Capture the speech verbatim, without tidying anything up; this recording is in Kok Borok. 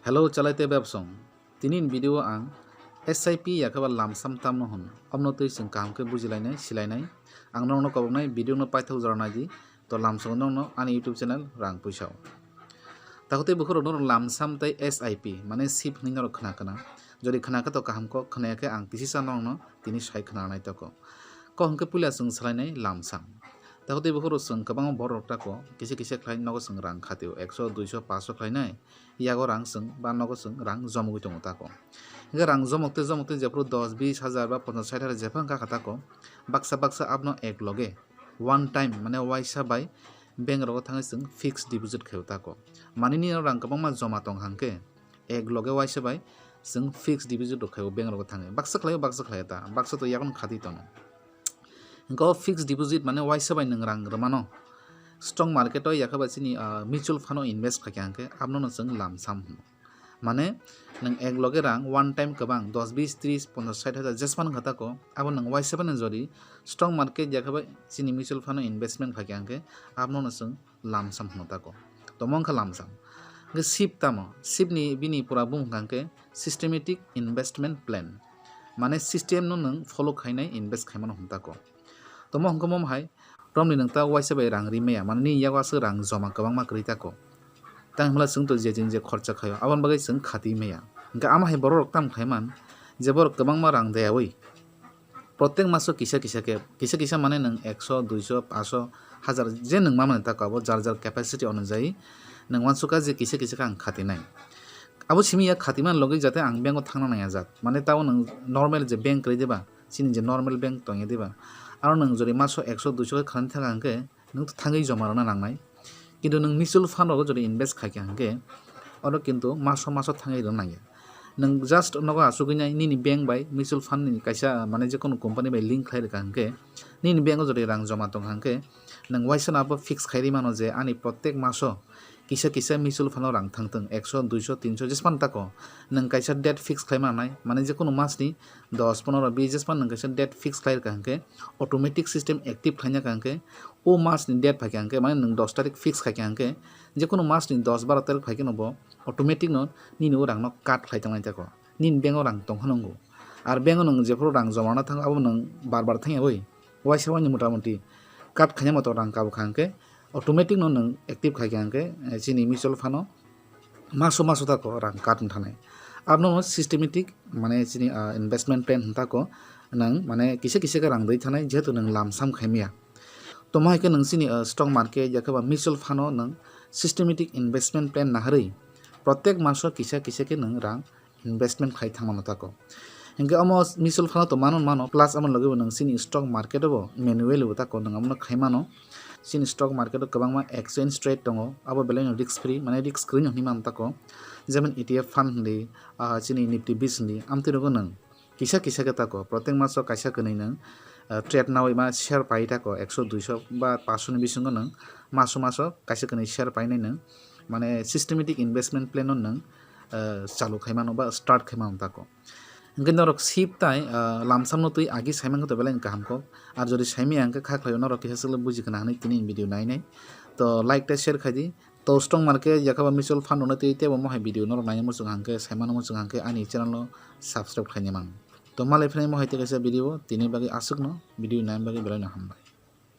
Hello, chalai tei bebsong. Tini ni video o ang S I P yakhe ba lamsam tamno hwn, omno twi chwng kaham khe bujilainai, silainai. Ang norokno koboknai video no paithak jora naidi, to lamsongo norokno ani YouTube channel Rang Puisao. Takhu tei bukhurok norok lamsam tei S I P, mane sip hwnwi norok khna kana. Jodi khna khe to kaham kok, khna ya khe ang kisisa norokno tini sai khna nai toko. Kok hwnkhe puila chwng salainai lamsam. Takhu tei bukhurok chwng kwbangma borok tako, kisa kisa khlai nogo chwng rang khatio, ekso, duiso, paso khlainai. Yago rang chwng ba nogo chwng rang jomogwi tongo tako. Hwnkhe rang jomok tei jomok tei jephuru dos, bis hajar ba ponchas, sait hajar jephang kha kha tako, baksa baksa abno ek loge one time, mane waisa bai bank rogo thangwi chwng fixed deposit khaio tako. Mane nini rang kwbangma joma tong hangkhe ek loge waisa bai chwng fixed deposit rok khaio bank rogo thangwi. Baksa khlaio, baksa khlaio ta, baksa to yagon khatwi tono. Hwnkhe o fixed deposit mane waisa bai nwng rang rwmano. Stock market o yakhe ba chini, ah, mutual fund o invest khaikha hwnkhe abono chwng lamsam hwno. Mane nwng ek loge rang one time kwbang dos, bis, tris, ponchas, sait hajar jesmano kha tako, abo nwng waisa bai nwng jodi stock market yakhe ba chini mutual fund o investment khaikha hwnkhe abono chwng lamsam hwno tako. Tomo wngkha lamsam. Hwnkhe sip tamo? Sip ni bini pura bumung hwnkha hwnkhe systematic investment plan. Mane system no nwng follow khainai invest khaimano hwn tako. Tomo hwnkhe mo hai romni nwng ta waisa bai rang ri maya, mane nini yago aswk rang joma kwbangma kwrwi tako. Tang hwnla chwng to je chwng je khorcha khaio, aboni bagwi chwng khatwi maya. Hwnkhe amo hai borok rok tamo khlaiman je borok kwbangma rang dayaui, protek maso kisa kisa khe, kisa kisa mane nwng ekso, duiso, paso, hajar je nwng ma mani tako, abo jar jar capacity onujayi nwng uansukha je kisa kisa khe ang khatinai. Abo simi ya khatiman logwi jate ang bank o thangna nai ajak. Mane tabo nwng normal je bank kwrwi diba, chini je normal bank tongya diba, aro nwng jodi maso ekso, duiso khe khanani thangkha hwnkhe nwng to thangwi joma rwna nangnai. Kintu nwng mutual fund rogo jodi invest khaikha hwnkhe oro kintu maso maso thangwi rwna nangya. Nwng just nogo achugwi nai nini bank bai mutual fund ni kaisa mane jekono company bai link khlai rwkha hwnkhe nini bank o jodi rang joma tongkha hwnkhe nwng waisa no abo fix khairi mano je ani protek maso kisa kisa mutual fund o rang thangthwng ekso, duiso, tinso jespan tako nwng kaisa date fix khlai manai, mane jekono mas ni dos, ponoro, bis jespan nwng kaisa date fix khlai rwkha hwnkhe automatic system active khlaina kha hwnkhe o mas ni date phaikha hwnkhe, mane nwng dos tarik fix khaikha hwnkhe jekono mas ni dos, baro tarik phaikhe no bo automatic no nini o rang no cut khlai tongnai tako, nini bank o rang tongkha nungo. Ar bank o nwng jephuru rang joma rwna thango abo nwng bar bar thangya oi, waisa waini mota moti cut khaina moto rang kabukha hwnkhe automatic no nwng active khaikha hwnkhe, eh, chini mutual fund o maso maso tako rang cut wng thanai. Abono systematic mane chini, ah, investment plan hwn tako nwng mane kisa kisa khe rang dwi thanai jehetu nwng lamsam khai maya. Tomo hai khe nwng chini, ah, stock market yakhe ba mutual fund o nwng systematic investment plan naharwi protek maso kisa kisa khe nwng rang investment khai thangmano tako. Hingke omo mutual fund o to mano mano, plus amo logi bo nwng chini stock market o bo manually bo tako nwng amo khai mano. Chini stock market o kwbangma exchange trade tongo, abo belai no risk free, mane risk kwrwi no hinwi mano tako. Jemon E T F fund hindi, ah, chini Nifty bis hindi, amtwi rogo nwng kisa kisa khe tako, protek maso kaisa kwnwi nwng, ah, trade nawi ma share pai tako, ekso, duiso ba paanso ni bisingo nwng maso maso kaisa kwnwi share painai nwng, mane systematic investment plan no nwng, ah, chalu khai mano ba start khai mano tako. Hingke norok sip tai, ah, lamsam no twi agi sai mankha to belai kaham kok. Ar jodi sai maya hingke kha khlaio norok kisa chwla buji khna hinwi tini video nainai. To like tei share khai di. To stock market yakhe ba mutual fund rokno twi teibo mohai video norok naina muchung hangkhe, sai mano muchung hangkhe ani channel no subscribe khlaina man. To malai phinai mohai tei kaisa video tini bagwi aswkno, video naina bagwi belai no hambai.